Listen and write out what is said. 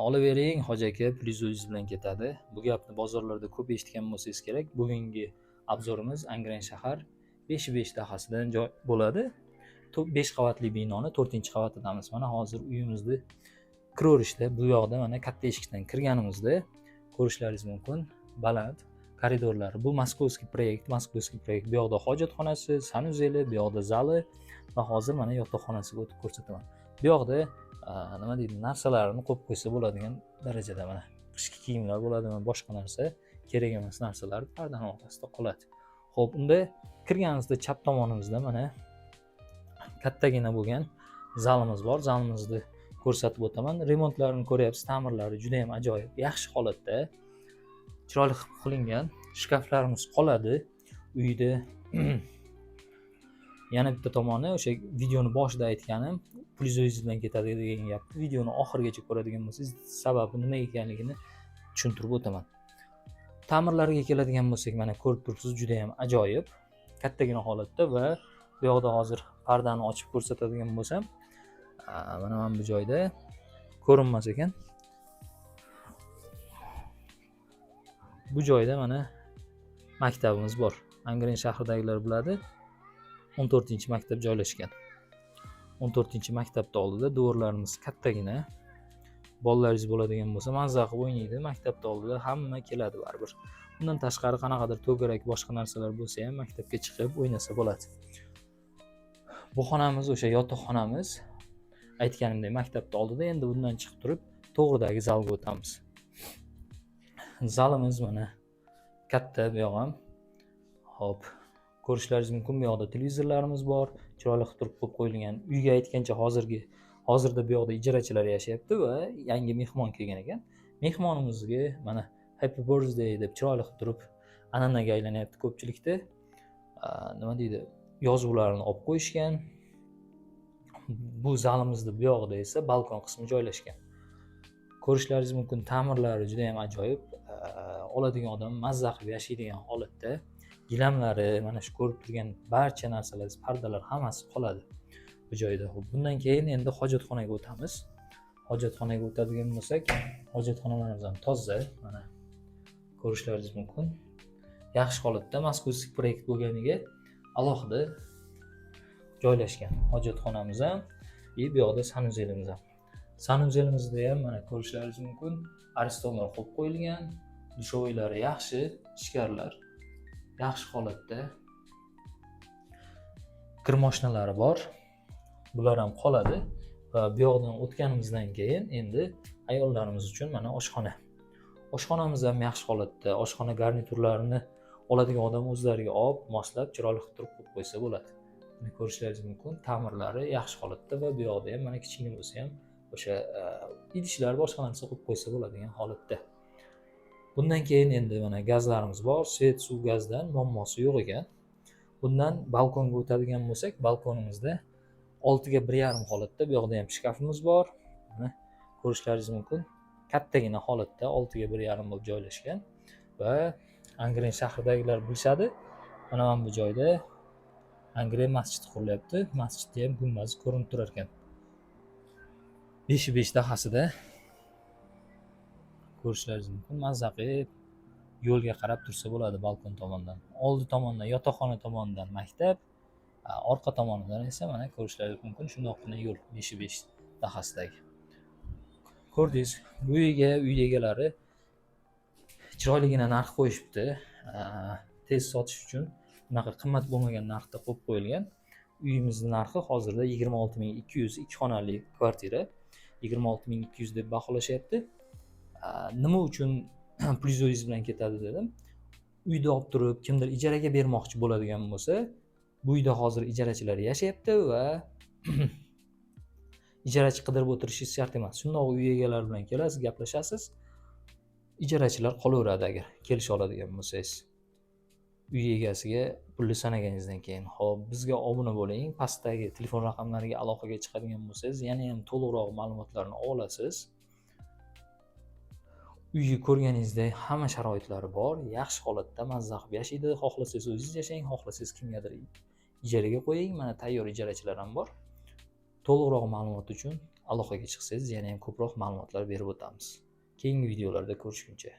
Olavering, hoji aka, pulingiz o'zingiz bilan ketadi. Bu gapni bozorlarda ko'p eshitgan bo'lsangiz kerak. Bugungi обзор imiz Angren shahar 5-5 dahasidan joy bo'ladi. 5 qavatli binoni 4-qavatidamiz. Mana hozir uyimizni kiraverishda bu yoqda mana katta eshikdan kirganimizda ko'rishlaringiz mumkin baland koridorlari. Bu московский проект, московский проект. Bu yoqda hojatxonasi, санузел i, bu yoqda zali va hozir mana yotoqxonasiga o'tib ko'rsataman. Bu yoqda nima deydi, narsalarni qo'yib qo'ysa bo'ladigan darajada mana qishki kiyimlar bo'ladimi, boshqa narsa, kerak emas narsalar pardani orqasida qoladi. Xo'p, unda kirganimizda chap tomonimizda mana kattagina bo'lgan zalimiz bor. Zalimizni ko'rsatib o'taman. Remontlarini ko'ryapsiz, ta'mirlari juda ham ajoyib, yaxshi holatda, chiroyli qilib qilingan. Shkaflarimiz qoladi uyda. Yana bitta tomoni, o'sha videoni boshida aytganim, pulingiz o'zingiz bilan ketadi degan gapni videoni oxirigacha ko'radigan bo'lsangiz, sababi nima ekanligini tushuntirib o'taman. Ta'mirlariga keladigan bo'lsak, mana ko'rib turibsiz, juda ham ajoyib, kattagina holatda. Va bu yoqda hozir pardani ochib ko'rsatadigan bo'lsam, mana bu joyda ko'rinmas ekan. Bu joyda mana maktabimiz bor. Angren shahridagilar biladi. 14-maktab joylashgan. 14-maktabni oldida devorlarimiz kattagina. Bolalaringiz bo'ladigan bo'lsa, mazza qilib o'ynaydi. Maktabni oldida hamma keladi baribir. Undan tashqari qanaqadir to'garak, boshqa narsalar bo'lsa ham maktabga chiqib o'ynasa bo'ladi. Bu xonamiz o'sha yotoqxonamiz. Aytganimdek, maktabni oldida. Endi bundan chiqib turib to'g'ridagi zalga o'tamiz. Zalimiz mana katta bu yoq ham. Xo'p, ko'rishlaringiz mumkin, bu yoqda televizorlarimiz bor, chiroyli qilib turib qo'yib qo'yilgan. Uyga aytgancha hozirda bu yoqda ijarachilar yashayapti va yangi mehmon kelgan ekan. Mehmonimizga mana happy birthday deb chiroyli qilib turib an'anaga aylanyapti ko'pchilikda. Nima deydi, yozuvlarni olib qo'yishgan. Bu zalimizda bu yoqda esa balkon qismi joylashgan. Ko'rishlaringiz mumkin, ta'mirlari juda ham ajoyib. Oladigan odam mazza qilib yashaydigan holatda. Gilamlari, mana shu ko'rib turgan barcha narsalar, pardalar hammasi qoladi bu joyda. Xo'p, bundan keyin endi hojatxonaga o'tamiz. Hojatxonaga o'tadigan bo'lsak, hojatxonalarimiz ham toza, mana ko'rishlaringiz mumkin. Yaxshi holatda, московский проект bo'lganiga alohida joylashgan hojatxonamiz ham, и bu yoqda санузел imiz ham. Санузел imizda ham mana ko'rishlaringiz mumkin, aristonlar qo'yib qo'yilgan, душевой lari yaxshi, ichkarilar yaxshi holatda. Kir moshinalari bor. Bular ham qoladi va bu yoqdan o'tganimizdan keyin endi ayollarimiz uchun mana oshxona. Oshxonamiz ham yaxshi holatda. Oshxona garniturlarini oladigan odam o'zlariga olib, moslab, chiroyli qilib turib qo'yib qo'ysa bo'ladi. Buni ko'rishlaringiz mumkin, ta'mirlari yaxshi holatda va bu yoqda ham mana kichkina bo'lsa ham o'sha idishlar, boshqa narsa qo'yib qo'ysa bo'ladigan holatda. Bundan keyin endi mana gazlarimiz bor, svet, suv, gazdan muammosi yo'q ekan. Bundan balkonga o'tadigan bo'lsak, balkonimizda 6ga 1,5 holatda, bu yoqda ham shkafimiz bor. Mana ko'rishlaringiz mumkin. Kattagina holatda 6ga 1,5 bo'lib joylashgan va Angren shahridagilar bilishadi. Mana bu joyda Angren masjidi qurilyapti. Masjidda ham gumbazi ko'rinib turar ekan. 5-5 dahasida ko'rishlaringiz mumkin. Mazza qilib yo'lga qarab tursa bo'ladi balkon tomondan. Oldi tomondan, yotoqxona tomonidan maktab, orqa tomonidan esa mana ko'rishlaringiz mumkin shundoqqina yo'l 5-5 dahasidagi. Ko'rdingiz, bu uyga uy egalari chiroyligina narx qo'yishibdi. Tez sotish uchun unaqa qimmat bo'lmagan narxda qo'yib qo'yilgan. Uyimizning narxi hozirda 26 200, ikki xonali kvartira 26 200 deb baholashyapti. Nima uchun pulingiz o'zingiz bilan ketadi dedim. Uyda olib turib kimdir ijaraga bermoqchi bo'ladigan bo'lsa, bu uyda hozir ijarachilar yashayapti va ijarachi qidirib o'tirishingiz shart emas. Shundoq uy egalari bilan kelasiz, gaplashasiz. Ijarachilar qolaveradi agar kelisha oladigan bo'lsangiz. Uy egasiga pulni sanaganingizdan keyin. Xo'p, bizga obuna bo'ling. Pastdagi telefon raqamlariga aloqaga chiqadigan bo'lsangiz, yana ham to'liqroq ma'lumotlarni olasiz. Uyni ko'rganingizdek hamma sharoitlari bor, yaxshi holatda mazza qilib yashaydi. Xohlasangiz o'zingiz yashang, xohlasangiz kimgadir ijaraga qo'ying. Mana tayyor ijarachilar ham bor. To'liqroq ma'lumot uchun Aloqaga chiqsangiz, yana ham ko'proq ma'lumotlar berib o'tamiz. Keyingi videolarda ko'rishguncha.